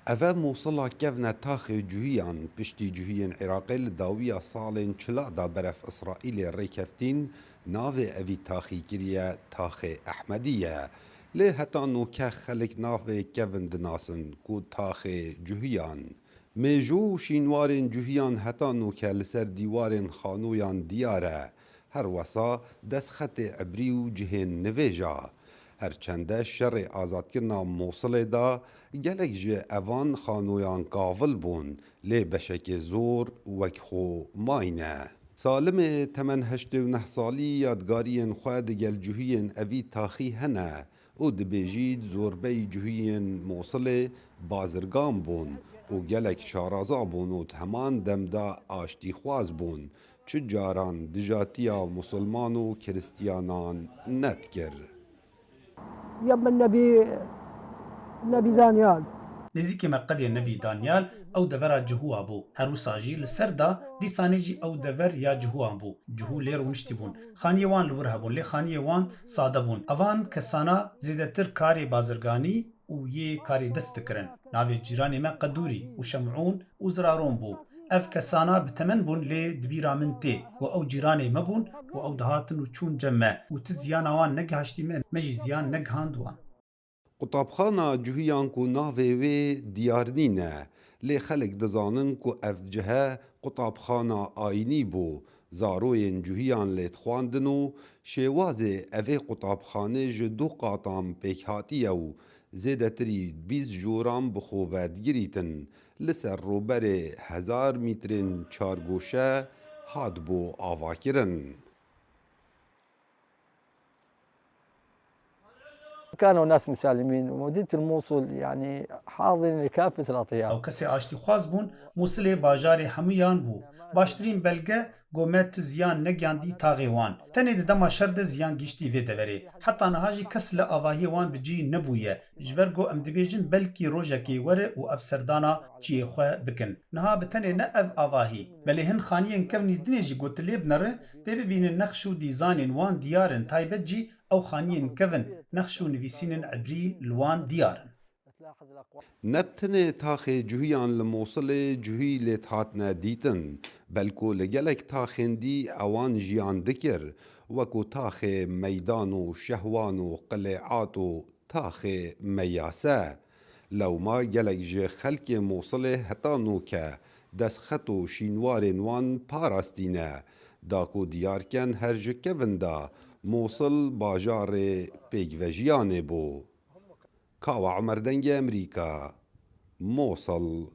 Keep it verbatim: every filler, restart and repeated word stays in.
Eve Mûsila kevne taxê Cuhiyan, piştî Cuhiyên Iraqê li dawiya salên çila de beref Îsraîlê rêkeftîn, navê evî taxî kiriye Taxê Ehmedî ye. Lê heta noke xelk navê kevin dinasin ku Taxê Cuhiyan. Mêjû û şînwarên Cuhiyan heta noke li ser dîwarên xanoyan diyar e. Her wesa destxetê ibrî û cihên nivêja. Her çende şerê azadkirina Mûsilê de gelek ji evan xanoyan kavil bûn, lê beşekê zor wek xwe mayne. Salimê temen heştê û neh salî yadgariyên xwe digel Cuhiyên evî taxî hene û dibêjît, zorbeyî Cuhiyên Mûsilê bazirgan bûn û gelek şaraza bûn û di heman dem de aştîxwaz bûn. Çi caran dijatiya Musulman û Kiristiyanan nedikir. يم النبي، النبي دانيال. Nêzîkî merqedê Nebî Danyal ew devera Cihûa bû. Her wisa jî li ser da, dîsanê jî ew dever ya Cihûan bû. Cihû lê rûniştî bûn. Xaniyê wan li wir hebûn, lê xaniyê wan sade bûn. Evan kesana zêdetir karê bazirganî û yê karê dest dikirin. Navê cîranê me Qedûrî û Şemûn û Ziraron bû. Ev kesana bi temen bûn, lê di bîra min tê ku ew cîranê me bûn û ew dihatin û çûn cem me û ti ziyana wan negihaştî me, me jî ziyan negihand wan. Qutabxana Cuhiyan ku navê wê diyar nîne, lê xelk dizanin ku ev cihe qutabxana ayînî bû, zaroyên Cuhiyan lê dixwandin û şêwazê evê qutabxanê ji du qatan pêk hatiye û zêdetirî bîst joran bi xwe ve digirîtin. Li ser rûberê hezar mîtrên çargoşe hatibû avakirin. كانوا ناس مسالمين، ومدينة الموصل يعني حاضنة لكافة الأطياف. Ew kesê aştîxwaz bûn, Mûsilê bajarê hemûyan bû. Baştirîn belge ku me tu ziyan negiyandî taxê wan. Tenê di dema şer de ziyan gihîştî vê deverê. Heta niha jî kes li avahiyê wan bi cî nebûye. Ji ber ku em dibêjin belkî rojekê were û ev serdana çiyê xwe bikin. Niha bi tenê ne ev avahî, belê hin xaniyên kevnî dinê jî ku tu lê binere, tê bibînin nexş û dîzanên wan diyar in, taybet jî ew xaniyên kevin, nexş û nivîsînên ibrî li wan diyar in. Ne bi tenê taxê Cuhiyan li Mosilê Cuhî lê hatine dîtin, belku li gelek taxên dî ewan jiyan dikir, wekû taxê Meydan û Şehwan û Qilêat û taxê Meyase. Lewma gelek ji xelkê Mosilê heta noke destxet û şînwarên wan parastî ne, da ku diyar ken her ji kevin de Mosil bajarê pêkvejiyanê bû. Kawa Omer Dengê Emerîka, Mosil.